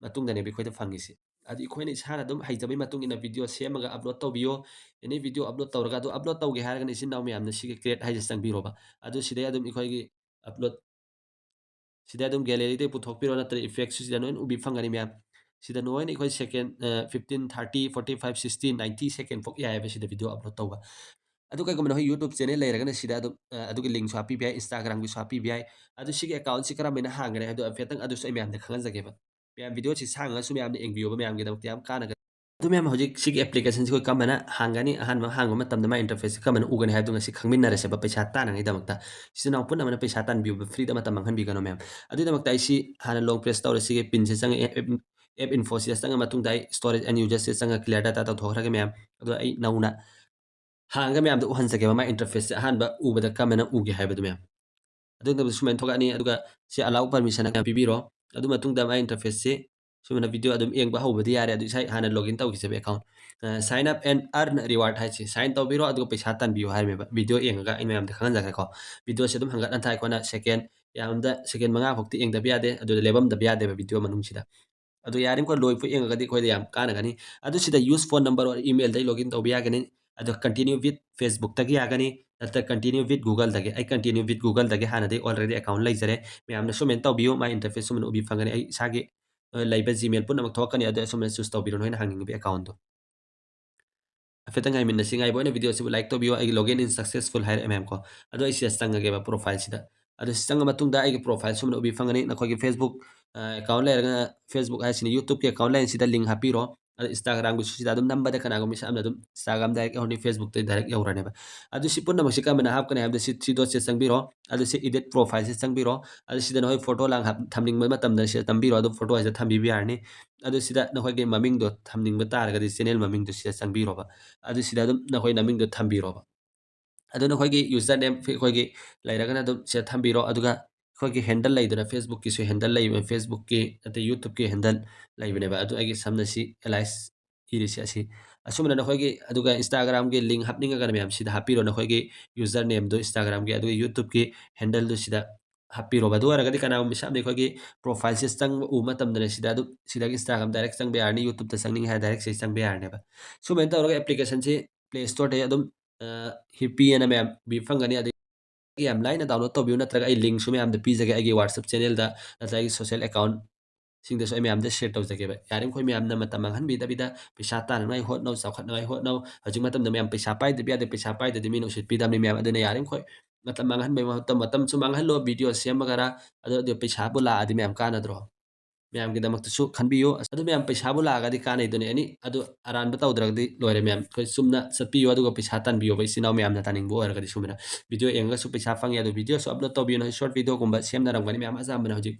ꯃꯇꯨꯡꯗꯅꯦꯕ ꯑꯩꯈꯣꯏꯗ ꯐꯪꯉꯤꯁꯦ꯫ ꯑꯗꯨ ꯑꯩꯈꯣꯏꯅ ꯏꯁꯥꯅ ꯑꯗꯨꯝ ꯍꯩꯖꯕꯒꯤ ꯃꯇꯨꯡ ꯏꯟꯅ video ꯁꯦꯝꯃꯒ upload ꯇꯧꯕꯤꯌꯣ꯫ Any video upload ꯇꯧꯔꯒ ꯑꯗꯨ upload ꯇꯧꯒꯦ ꯍꯥꯏꯔꯒꯅ ꯏꯆꯤꯟ ꯏꯅꯥꯎ ꯃꯌꯥꯝꯅ ꯁꯤꯒꯤ create ꯍꯥꯏꯁꯦ ꯆꯪꯕꯤꯔꯣꯕ꯫ ꯑꯗꯨ ꯁꯤꯗꯩ ꯑꯗꯨꯝ ꯑꯩꯈꯣꯏꯒꯤ upload ꯁꯤꯗ ꯑꯗꯨꯝ galleryꯗꯒꯤ ꯄꯨꯊꯣꯛꯄꯤꯔꯣ, ꯅꯠꯇ꯭ꯔꯒ effectꯁꯨ ꯁꯤꯗ ꯂꯣꯏꯅ ꯎꯕꯤ ꯐꯪꯒꯅꯤ ꯃꯌꯥꯝ꯫ ꯁꯤꯗ ꯂꯣꯏꯅ ꯑꯩꯈꯣꯏ second, ꯑ, fifteen, thirty, forty five, sixty, ninety second ꯐꯥꯎ ꯌꯥꯏꯑꯕ ꯁꯤꯗ video upload ꯇꯧꯕ꯫ ꯑꯗꯨ ꯀꯩꯒꯨꯝꯕ ꯅꯈꯣꯏ YouTube channel ꯂꯩꯔꯒꯅ ꯁꯤꯗ ꯑꯗꯨꯝ, ꯑ, ꯑꯗꯨꯒꯤ linkꯁꯨ ꯍꯥꯞꯄꯤꯕ ꯌꯥꯏ, Instagramꯒꯤꯁꯨ ꯍꯥꯞꯄꯤꯕ ꯌꯥꯏ꯫ ꯑꯗꯨ ꯁꯤꯒꯤ accountꯁꯤ ꯀꯔꯝꯍꯥꯏꯅ ꯍꯥꯡꯒꯅꯤ ꯍꯥꯏꯕꯗꯣ ꯍꯥꯏꯐꯦꯠꯇꯪ ꯑꯗꯨꯁꯨ ꯑꯩ ꯃꯌꯥꯝꯗ ꯈꯪꯍꯟꯖꯒꯦꯕ꯫ ꯃꯌꯥꯝ videoꯁꯤ ꯁꯥꯡꯉꯒꯁꯨ ꯃꯌꯥꯝꯅ ꯌꯦꯡꯕꯤꯌꯣꯕ, ꯃꯌꯥꯝꯒꯤꯗꯃꯛꯇ ꯌꯥꯝ ꯀꯥꯟꯅꯒꯅꯤ꯫ ꯑꯗꯨ ꯃꯌꯥꯝ ꯍꯧꯖꯤꯛ ꯁꯤꯒꯤ applicationꯁꯤ ꯑꯩꯈꯣꯏ ꯀꯔꯝꯕꯅ ꯍꯥꯡꯒꯅꯤ? ꯑꯍꯥꯟꯕ ꯍꯥꯡꯕ ꯃꯇꯝꯗ ꯃꯥꯏ interfaceꯁꯤ ꯀꯔꯝꯕꯅ ꯎꯒꯅꯤ ꯍꯥꯏꯕꯗꯨ ꯉꯁꯤ ꯈꯪꯃꯤꯟꯅꯔꯁꯦꯕ ꯄꯩꯁꯥ ꯇꯥꯟꯅꯉꯩꯗꯃꯛꯇ꯫ ꯏꯆꯤꯟ ꯏꯅꯥꯎ ꯄꯨꯝꯅꯃꯛꯅ ꯄꯩꯁꯥ ꯇꯥꯟꯕꯤꯌꯨꯕ, freeꯗ ꯃꯇꯝ ꯃꯥꯡꯍꯟꯕꯤꯒꯅꯨ ꯃꯌꯥꯝ꯫ ꯑꯗꯨꯒꯤꯗꯃꯛꯇ ꯑꯩ ꯁꯤ ꯍꯥꯟꯅ long press ꯇꯧꯔꯦ, ꯁꯤꯒꯤ pinꯁꯦ ꯆꯪꯉꯛꯑꯦ, ꯑꯦꯞ-, ꯑꯦꯞ ꯏꯟꯐꯣꯁꯤꯗ ꯆꯪꯉ ꯃꯇꯨꯡꯗ ꯑꯩ ꯁ꯭ꯇꯣꯔꯦꯖ ꯑꯦꯟ ꯌꯨꯖꯔꯁꯤꯗ ꯆꯪꯉ ꯀ꯭ꯂꯤꯌꯥꯔ ꯗꯥꯇꯥ ꯇꯧꯊꯣꯛꯈ꯭ꯔꯒꯦ ꯃꯌꯥꯝ꯫ ꯑꯗꯣ ꯑꯩ ꯅꯧꯅ ꯍꯥꯡꯉꯒ ꯃꯌꯥꯝꯗ ꯎꯍꯟꯖꯒꯦꯕ ꯃꯥꯏ ꯏꯟꯇꯔꯐꯦꯁꯁꯦ ꯑꯍꯥꯟꯕ ꯎꯕꯗ ꯀꯔꯝꯍꯥꯏꯅ ꯎꯒꯦ ꯍꯥꯏꯕꯗꯨ ꯃꯌꯥꯝ꯫ ꯑꯗꯨ ꯃꯇꯨꯡꯗ ꯁꯨꯃꯥꯏꯅ ꯊꯣꯛꯂꯛꯑꯅꯤ꯫ ꯑꯗꯨꯒ ꯁꯤ allow permission ꯄꯤꯕꯤꯔꯣ꯫ ꯑꯗꯨ ꯃꯇꯨꯡꯗ ꯃꯥꯏ ꯏꯟꯇꯔꯐꯦꯁꯁꯤ ꯁꯨꯃꯥꯏꯅ ꯚꯤꯗꯤꯑꯣ ꯑꯗꯨꯝ ꯌꯦꯡꯕ ꯍꯧꯕꯗꯤ ꯌꯥꯔꯦ꯫ ꯑꯗꯨ ꯏꯁꯥ ꯍꯥꯟꯅ ꯂꯣꯒꯏꯟ ꯇꯧꯈꯤꯁꯦꯕ account. Sign up and earn reward ꯍꯥꯏꯁꯤ ꯁꯥꯏꯟ ꯇꯧꯕꯤꯔꯣ ꯑꯗꯨꯒ ꯄꯩꯁꯥ ꯇꯥꯟꯕꯤꯌꯨ ꯍꯥꯏꯔꯝꯃꯦꯕ꯫ ꯚꯤꯗꯤꯑꯣ ꯌꯦꯡꯉꯒ ꯑꯩ ꯃꯌꯥꯝꯗ ꯈꯪꯍꯟꯖꯔꯛꯀꯦꯀꯣ꯫ ꯚꯤꯗꯤꯑꯣꯁꯦ ꯑꯗꯨꯝ ꯍꯪꯒꯠ ꯍꯟꯊ ꯑꯩꯈꯣꯏꯅ ꯁꯦꯀꯦꯟ ꯌꯥꯝꯗ ꯁꯦꯀꯦꯟ ꯃꯉꯥ ꯐꯥꯎꯗꯤ ꯌꯦꯡꯗꯕ ꯌꯥꯗꯦ, ꯑꯗꯨꯗ ꯂꯦꯞꯄꯝꯗꯕ ꯌꯥꯗꯦꯕ ꯚꯤꯗꯤꯑꯣ ꯃꯅꯨꯡꯁꯤꯗ꯫ ꯑꯗꯨ ꯌꯥꯔꯤꯃꯈꯩ ꯂꯣꯏꯐꯥꯎ ꯌꯦꯡꯉꯒꯗꯤ ꯑꯩꯈꯣꯏꯗ ꯌꯥꯝ ꯀꯥꯟꯅꯒꯅꯤ꯫ ꯑꯗꯨ ꯁꯤꯗ use phone number or emailꯗꯒꯤ ꯂꯣꯒꯏꯟ ꯇꯧꯕ ꯌꯥꯒꯅꯤ꯫ ꯑꯗꯣ continue with Facebookꯇꯒꯤ ꯌꯥꯒꯅꯤ, ꯅꯠꯇ꯭ꯔꯒ continue with Googleꯗꯒꯤ꯫ ꯑꯩ continue with Googleꯗꯒꯤ ꯍꯥꯟꯅꯗꯤ already ꯑꯦꯀꯥꯎꯟ ꯂꯩꯖꯔꯦ꯫ ꯃꯌꯥꯝꯅ ꯁꯨꯃꯥꯏꯅ ꯇꯧꯕꯤꯌꯨ, ꯃꯥꯏ ꯏꯟꯇꯔꯐꯦꯁ ꯁꯨꯃꯥꯏꯅ ꯎꯕꯤ ꯐꯪꯒꯅꯤ꯫ ꯑꯩ ꯏꯁꯥꯒꯤ, ꯑ, ꯂꯩꯕ Gmail ꯄꯨꯝꯅꯃꯛ ꯊꯣꯛꯂꯛꯀꯅꯤ, ꯑꯗꯨ ꯁꯨꯃꯥꯏꯅ ꯆꯨꯁ ꯇꯧꯕꯤꯔꯣ, ꯅꯣꯏꯅ ꯍꯥꯡꯅꯤꯡꯉꯤꯕ ꯑꯦꯀꯥꯎꯟꯗꯣ꯫ ꯍꯥꯏꯐꯦꯠꯇꯪ ꯉꯥꯏꯃꯤꯟꯅꯁꯤ꯫ ꯉꯥꯏꯕ ꯑꯣꯏꯅ ꯚꯤꯗꯤꯑꯣꯁꯤꯕꯨ ꯂꯥꯏꯛ ꯇꯧꯕꯤꯌꯨ꯫ ꯑꯩꯒꯤ login in successful ꯍꯥꯏꯔꯛꯑꯦ ꯃꯌꯥꯝꯀꯣ꯫ ꯑꯗꯣ ꯑꯩ ꯁꯤꯗ ꯆꯪꯉꯒꯦꯕ ꯄ꯭ꯔꯣꯐꯥꯏꯜꯁꯤꯗ꯫ ꯑꯗꯣ ꯁꯤ ꯆꯪꯉ ꯃꯇꯨꯡꯗ ꯑꯩꯒꯤ ꯄ꯭ꯔꯣꯐꯥꯏꯜ ꯁꯨꯃꯥꯏꯅ ꯎꯕꯤ ꯐꯪꯒꯅꯤ꯫ ꯅꯈꯣꯏꯒꯤ Facebook, ꯑ, ꯑꯦꯀꯥꯎꯟ ꯂꯩꯔꯒꯅ Facebook ꯍꯥꯏꯁꯤꯅ YouTubeꯀꯤ ꯑꯦꯀꯥꯎꯟ ꯂꯩꯔꯤꯁꯤꯗ ꯂꯤꯡ ꯍꯥꯞꯄꯤꯔꯣ꯫ ꯑꯗꯣ Instagramꯒꯤꯁꯨ ꯁꯤꯗ ꯑꯗꯨꯝ ꯅꯝꯕꯗ ꯀꯅꯥꯒꯨꯝꯕ ꯃꯤꯁꯛ ꯑꯃꯅ ꯑꯗꯨꯝ Instagram direct ꯌꯧꯔꯅꯤ, Facebookꯇ direct ꯌꯧꯔꯅꯦꯕ꯫ ꯑꯗꯨ ꯁꯤ ꯄꯨꯝꯅꯃꯛꯁꯤ ꯀꯔꯝꯕꯅ ꯍꯥꯞꯀꯅꯤ ꯍꯥꯏꯕꯗ ꯁꯤ three dotꯁꯦ ꯆꯪꯕꯤꯔꯣ꯫ ꯑꯗꯨ ꯁꯤ edit profileꯁꯦ ꯆꯪꯕꯤꯔꯣ꯫ ꯑꯗꯨ ꯁꯤꯗ ꯅꯈꯣꯏ ꯐꯣꯇꯣ ꯂꯥꯡ ꯍꯥꯞ-, ꯊꯝꯅꯤꯡꯕ ꯃꯇꯝꯗ ꯁꯤꯗ ꯅꯝꯕꯤꯔꯣ꯫ ꯑꯗꯨ ꯐꯣꯇꯣ ꯍꯥꯏꯁꯤꯗ ꯊꯝꯕꯤꯕ ꯌꯥꯔꯅꯤ꯫ ꯑꯗꯨ ꯁꯤꯗ ꯅꯈꯣꯏꯒꯤ ꯃꯃꯤꯡꯗꯣ ꯊꯝꯅꯤꯡꯕ ꯇꯥꯔꯒꯗꯤ ꯆꯦꯅꯦꯜ ꯃꯃꯤꯡꯗꯣ ꯁꯤꯗ ꯆꯪꯕꯤꯔꯣꯕ꯫ ꯑꯗꯨ ꯁꯤꯗ ꯑꯗꯨꯝ ꯅꯈꯣꯏ ꯃꯃꯤꯡꯗꯣ ꯊꯝꯕꯤꯔꯣꯕ꯫ ꯑꯗꯨ ꯅꯈꯣꯏꯒꯤ user name ꯑꯩꯈꯣꯏꯒꯤ ꯂꯩꯔꯒꯅ ꯑꯗꯨꯝ ꯁꯤꯗ ꯊꯝꯕꯤꯔꯣ꯫ ꯑꯗꯨꯒ ꯑꯩꯈꯣꯏꯒꯤ handle ꯂꯩꯗꯅ, Facebookꯀꯤꯁꯨ handle ꯂꯩꯕ, Facebookꯀꯤ ꯅꯠꯇꯦ, YouTubeꯀꯤ handle ꯂꯩꯕꯅꯦꯕ꯫ ꯑꯗꯨ ꯑꯩꯒꯤ ꯁꯝꯅ ꯁꯤ ꯑꯦꯂꯥꯏꯁ ꯏꯔꯤꯁꯦ ꯑꯁꯤ꯫ ꯑꯁꯨꯝꯅ ꯅꯈꯣꯏꯒꯤ, ꯑꯗꯨꯒ Instagramꯒꯤ ꯂꯤꯡ ꯍꯥꯞꯅꯤꯡꯉꯒꯅ ꯃꯌꯥꯝ ꯁꯤꯗ ꯍꯥꯞꯄꯤꯔꯣ, ꯅꯈꯣꯏꯒꯤ user nameꯗꯣ Instagramꯒꯤ, ꯑꯗꯨꯒ YouTubeꯀꯤ handleꯗꯨ ꯁꯤꯗ ꯍꯥꯞꯄꯤꯔꯣꯕ꯫ ꯑꯗꯨ ꯑꯣꯏꯔꯒꯗꯤ ꯀꯅꯥꯒꯨꯝꯕ ꯃꯤꯁꯛ ꯑꯃꯅ ꯑꯩꯈꯣꯏꯒꯤ profileꯁꯦ ꯆꯪꯕ ꯎꯕ ꯃꯇꯝꯗꯅꯦ ꯁꯤꯗ ꯑꯗꯨꯝ, ꯁꯤꯗꯒꯤ Instagram direct ꯆꯪꯕ ꯌꯥꯔꯅꯤ, YouTubeꯇ ꯆꯪꯅꯤꯡꯉꯦ ꯍꯥꯏꯔ direct ꯁꯤ ꯆꯪꯕ ꯌꯥꯔꯅꯦꯕ꯫ ꯁꯨꯃꯥꯏꯅ ꯇꯧꯔꯒ applicationꯁꯤ Play Storeꯗꯒꯤ ꯑꯗꯨꯝ, ꯑ, ꯍꯤꯞꯄꯤ ꯑꯅ ꯃꯌꯥꯝ ꯎꯕꯤ ꯐꯪꯒꯅꯤ꯫ ꯑꯗꯒꯤ ꯌꯥꯝ ꯂꯥꯏꯅ download ꯇꯧꯕꯤꯌꯨ, ꯅꯠꯇ꯭ꯔꯒ ꯑꯩ linkꯁꯨ ꯃꯌꯥꯝꯗ ꯄꯤꯖꯒꯦ ꯑꯩꯒꯤ WhatsApp channelꯗ ꯅꯠꯇ꯭ꯔꯒ ꯑꯩꯒꯤ social accountꯁꯤꯡꯗꯁꯨ ꯑꯩ ꯃꯌꯥꯝꯗ share ꯇꯧꯖꯒꯦꯕ꯫ ꯌꯥꯔꯤꯃꯈꯣꯏ ꯃꯌꯥꯝꯅ ꯃꯇꯝ ꯃꯥꯡꯍꯟꯕꯤꯗꯕꯤꯗ ꯄꯩꯁꯥ ꯇꯥꯟꯅꯉꯥꯏ ꯍꯣꯠꯅꯧ, ꯆꯥꯎꯈꯠꯅꯉꯥꯏ ꯍꯣꯠꯅꯧ꯫ ꯍꯧꯖꯤꯛ ꯃꯇꯝꯗ ꯃꯌꯥꯝ ꯄꯩꯁꯥ ꯄꯥꯏꯗꯕ ꯌꯥꯗꯦ, ꯄꯩꯁꯥ ꯄꯥꯏꯗꯗꯤ ꯃꯤꯅ ꯎꯁꯤꯠꯄꯤꯗꯕꯅꯤ ꯃꯌꯥꯝ꯫ ꯑꯗꯨꯅ ꯌꯥꯔꯤꯃꯈꯣꯏ ꯃꯇꯝ ꯃꯥꯡꯍꯟꯕꯒꯤ ꯃꯍꯨꯠꯇ ꯃꯇꯝꯁꯨ ꯃꯥꯡꯍꯜꯂꯣ, ꯚꯤꯗꯤꯑꯣ ꯁꯦꯝꯃꯒꯔ, ꯑꯗꯨ, ꯑꯗꯨ ꯄꯩꯁꯥꯕꯨ ꯂꯥꯛꯑꯗꯤ ꯃꯌꯥꯝ ꯀꯥꯟꯅꯗ꯭ꯔꯣ? ꯃꯌꯥꯝꯒꯤꯗꯃꯛꯇꯁꯨ ꯈꯟꯕꯤꯌꯨ꯫ ꯑꯗꯨ ꯃꯌꯥꯝ ꯄꯩꯁꯥꯕꯨ ꯂꯥꯛꯑꯒꯗꯤ ꯀꯥꯟꯅꯩꯗꯨꯅꯤ꯫ ꯑꯦꯅꯤ, ꯑꯗꯨ ꯑꯔꯥꯟꯕ ꯇꯧꯗ꯭ꯔꯒꯗꯤ ꯂꯣꯏꯔꯦ ꯃꯌꯥꯝ꯫ ꯑꯩꯈꯣꯏ ꯆꯨꯝꯅ ꯆꯠꯄꯤꯌꯨ, ꯑꯗꯨꯒ ꯄꯩꯁꯥ ꯇꯥꯟꯕꯤꯌꯣꯕ, ꯏꯆꯤꯟ ꯏꯅꯥꯎ ꯃꯌꯥꯝꯅ ꯇꯥꯅꯤꯡꯕ ꯑꯣꯏꯔꯒꯗꯤ꯫ ꯁꯨꯃꯥꯏꯅ ꯚꯤꯗꯤꯑꯣ ꯌꯦꯡꯉꯒꯁꯨ ꯄꯩꯁꯥ ꯐꯪꯉꯤ, ꯑꯗꯨ ꯚꯤꯗꯤꯑꯣꯁꯨ upload ꯇꯧꯕꯤꯌꯨ꯫ ꯅꯣꯏ short videoꯒꯨꯝꯕ ꯁꯦꯝꯅꯔꯝꯒꯅꯤ ꯃꯌꯥꯝ ꯑꯌꯥꯝꯕꯅ ꯍꯧꯖꯤꯛ꯫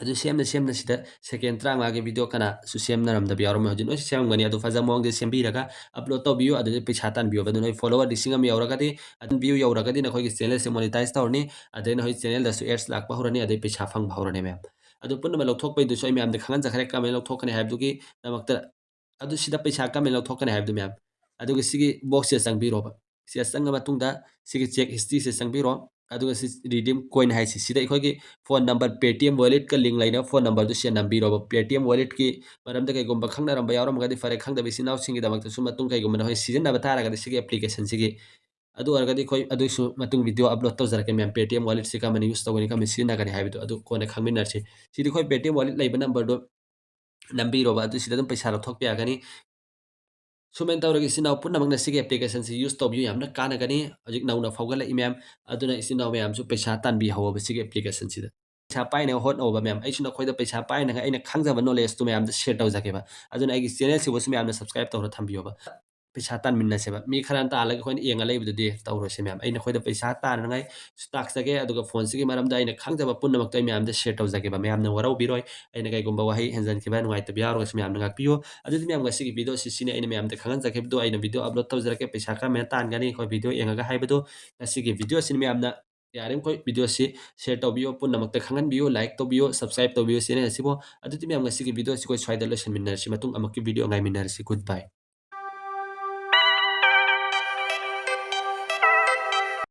ꯑꯗꯨ ꯁꯦꯝꯅ ꯁꯦꯝꯅ ꯁꯤꯗ second ꯇꯔꯥꯃꯉꯥꯒꯤ video ꯀꯅꯥꯁꯨ ꯁꯦꯝꯅꯔꯝꯗꯕ ꯌꯥꯎꯔꯝꯃꯣꯏ꯫ ꯍꯧꯖꯤꯛ ꯅꯣꯏꯁꯨ ꯁꯦꯝꯃꯝꯒꯅꯤ꯫ ꯑꯗꯨ ꯐꯖꯕ ꯃꯑꯣꯡꯗ ꯁꯦꯝꯕꯤꯔꯒ upload ꯇꯧꯕꯤꯌꯨ꯫ ꯑꯗꯨꯗꯤ ꯄꯩꯁꯥ ꯇꯥꯟꯕꯤꯌꯣꯕ꯫ ꯑꯗꯨ ꯅꯣꯏ follower ꯂꯤꯁꯤꯡ ꯑꯃ ꯌꯧꯔꯒꯗꯤ, ꯑꯗꯨꯝ view ꯌꯧꯔꯒꯗꯤ ꯅꯈꯣꯏꯒꯤ channelꯁꯦ monetize ꯇꯧꯔꯅꯤ꯫ ꯑꯗꯩ ꯅꯈꯣꯏ channelꯗꯁꯨ ads ꯂꯥꯛꯄ ꯍꯧꯔꯅꯤ꯫ ꯑꯗꯩ ꯄꯩꯁꯥ ꯐꯪꯕ ꯍꯧꯔꯅꯤ ꯃꯌꯥꯝ꯫ ꯑꯗꯨ ꯄꯨꯝꯅꯃꯛ ꯂꯧꯊꯣꯛꯄꯩꯗꯨꯁꯨ ꯑꯩ ꯃꯌꯥꯝꯗ ꯈꯪꯍꯟꯖꯈ꯭ꯔꯦ ꯀꯃꯥꯏꯅ ꯂꯧꯊꯣꯛꯀꯅꯤ ꯍꯥꯏꯕꯗꯨꯒꯤꯗꯃꯛꯇ꯫ ꯑꯗꯨ ꯁꯤꯗ ꯄꯩꯁꯥ ꯀꯃꯥꯏꯅ ꯂꯧꯊꯣꯛꯀꯅꯤ ꯍꯥꯏꯕꯗꯨ ꯃꯌꯥꯝ꯫ ꯑꯗꯨꯒ ꯁꯤꯒꯤ boxꯁꯦ ꯆꯪꯕꯤꯔꯣꯕ꯫ ꯁꯤꯗ ꯆꯪꯉ ꯃꯇꯨꯡꯗ ꯁꯤꯒꯤ check historyꯁꯦ ꯆꯪꯕꯤꯔꯣ꯫ ꯑꯗꯨꯒ ꯁꯤ redeem coin ꯍꯥꯏꯁꯤ ꯁꯤꯗ ꯑꯩꯈꯣꯏꯒꯤ phone number, Paytm walletꯀ link ꯂꯩꯅꯕ phone numberꯗꯨ ꯁꯤꯗ ꯅꯝꯕꯤꯔꯣꯕ꯫ Paytm walletꯀꯤ ꯃꯔꯝꯗ ꯀꯩꯒꯨꯝꯕ ꯈꯪꯅꯔꯝꯕ ꯌꯥꯎꯔꯝꯃꯒꯗꯤ ꯐꯔꯦ, ꯈꯪꯗꯕ ꯏꯆꯤꯟ ꯏꯅꯥꯎꯁꯤꯡꯒꯤꯗꯃꯛꯇꯁꯨ ꯃꯇꯨꯡ ꯀꯩꯒꯨꯝꯕ ꯅꯈꯣꯏ ꯁꯤꯖꯤꯟꯅꯕ ꯇꯥꯔꯒꯗꯤ ꯁꯤꯒꯤ applicationꯁꯤꯒꯤ, ꯑꯗꯨ ꯑꯣꯏꯔꯒꯗꯤ ꯑꯩꯈꯣꯏ ꯑꯗꯨꯒꯤꯁꯨ ꯃꯇꯨꯡ video upload ꯇꯧꯖꯔꯛꯀꯦ ꯃꯌꯥꯝ꯫ Paytm walletꯁꯤ ꯀꯔꯝꯕꯅ use ꯇꯧꯒꯅꯤ, ꯀꯔꯝꯕꯅ ꯁꯤꯖꯤꯟꯅꯒꯅꯤ ꯍꯥꯏꯕꯗꯣ ꯑꯗꯨ ꯀꯣꯟꯅ ꯈꯪꯃꯤꯟꯅꯔꯁꯤ꯫ ꯁꯤꯗꯤ ꯑꯩꯈꯣꯏ Paytm wallet ꯂꯩꯕ numberꯗꯣ ꯅꯝꯕꯤꯔꯣꯕ, ꯑꯗꯨ ꯁꯤꯗ ꯑꯗꯨꯝ ꯄꯩꯁꯥ ꯂꯧꯊꯣꯛꯄ ꯌꯥꯒꯅꯤ꯫ ꯁꯨꯃꯥꯏꯅ ꯇꯧꯔꯒ ꯏꯆꯤꯟ ꯏꯅꯥꯎ ꯄꯨꯝꯅꯃꯛꯅ ꯁꯤꯒꯤ applicationꯁꯤ use ꯇꯧꯕꯤꯌꯨ, ꯌꯥꯝꯅ ꯀꯥꯟꯅꯒꯅꯤ꯫ ꯍꯧꯖꯤꯛ ꯅꯧꯅ ꯐꯥꯎꯒꯠꯂꯛꯏ ꯃꯌꯥꯝ, ꯑꯗꯨꯅ ꯏꯆꯤꯟ ꯏꯅꯥꯎ ꯃꯌꯥꯝꯁꯨ ꯄꯩꯁꯥ ꯇꯥꯟꯕꯤꯍꯧꯕ ꯁꯤꯒꯤ applicationꯁꯤꯗ꯫ ꯄꯩꯁꯥ ꯄꯥꯏꯅꯕ ꯍꯣꯠꯅꯧꯕ ꯃꯌꯥꯝ꯫ ꯑꯩꯁꯨ ꯅꯈꯣꯏꯗ ꯄꯩꯁꯥ ꯄꯥꯏꯅꯉꯥꯏ ꯑꯩꯅ ꯈꯪꯖꯕ knowledgeꯇꯨ ꯃꯌꯥꯝꯗ share ꯇꯧꯖꯒꯦꯕ꯫ ꯑꯗꯨꯅ ꯑꯩꯒꯤ channelꯁꯤꯕꯨꯁꯨ ꯃꯌꯥꯝꯅ subscribe ꯇꯧꯔ ꯊꯝꯕꯤꯌꯣꯕ꯫ ꯄꯩꯁꯥ ꯇꯥꯟꯃꯤꯟꯅꯁꯦꯕ꯫ ꯃꯤ ꯈꯔꯅ ꯇꯥꯜꯂꯒ ꯑꯩꯈꯣꯏꯅ ꯌꯦꯡꯉ ꯂꯩꯕꯗꯨꯗꯤ ꯇꯧꯔꯣꯏꯁꯦ ꯃꯌꯥꯝ꯫ ꯑꯩ ꯅꯈꯣꯏꯗ ꯄꯩꯁꯥ ꯇꯥꯟꯅꯉꯥꯏꯁꯨ ꯇꯥꯛꯆꯒꯦ, ꯑꯗꯨꯒ phoneꯁꯤꯒꯤ ꯃꯔꯝꯗ ꯑꯩꯅ ꯈꯪꯖꯕ ꯄꯨꯝꯅꯃꯛꯇꯣ ꯑꯩ ꯃꯌꯥꯝꯗ share ꯇꯧꯖꯒꯦꯕ꯫ ꯃꯌꯥꯝꯅ ꯋꯥꯔꯧꯕꯤꯔꯣꯏ꯫ ꯑꯩꯅ ꯀꯩꯒꯨꯝꯕ ꯋꯥꯍꯩ ꯍꯦꯟꯖꯟꯈꯤꯕ, ꯅꯨꯡꯉꯥꯏꯇꯕ ꯌꯥꯎꯔꯒꯁꯨ ꯃꯌꯥꯝꯅ ꯉꯥꯛꯄꯤꯌꯨ꯫ ꯑꯗꯨꯗꯤ ꯃꯌꯥꯝ ꯉꯁꯤꯒꯤ videoꯁꯤ ꯁꯤꯅꯤ ꯑꯩꯅ ꯃꯌꯥꯝꯗ ꯈꯪꯍꯟꯖꯈꯤꯕꯗꯣ꯫ ꯑꯩꯅ video upload ꯇꯧꯖꯔꯛꯀꯦ, ꯄꯩꯁꯥ ꯀꯔꯝꯍꯥꯏꯅ ꯇꯥꯟꯒꯅꯤ ꯑꯩꯈꯣꯏ video ꯌꯦꯡꯉꯒ ꯍꯥꯏꯕꯗꯣ꯫ ꯉꯁꯤꯒꯤ videoꯁꯤꯅ ꯃꯌꯥꯝꯅ ꯌꯥꯔꯤꯃꯈꯩ videoꯁꯤ share ꯇꯧꯕꯤꯌꯨ, ꯄꯨꯝꯅꯃꯛꯇ ꯈꯪꯍꯟꯕꯤꯌꯨ, like ꯇꯧꯕꯤꯌꯨ, subscribe ꯇꯧꯕꯤꯌꯨ channel ꯑꯁꯤꯕꯨ꯫ ꯑꯗꯨꯗꯤ ꯃꯌꯥꯝ ꯉꯁꯤꯒꯤ videoꯁꯤ ꯑꯩꯈꯣꯏ ꯁ꯭ꯋꯥꯏꯗ ꯂꯣꯏꯁꯤꯟꯃꯤꯟꯅꯔꯁꯤ, ꯃꯇꯨꯡ ꯑꯃꯨꯛꯀꯤ video ꯉꯥꯏꯃꯤꯟꯅꯔꯁꯤ꯫ Goodbye꯫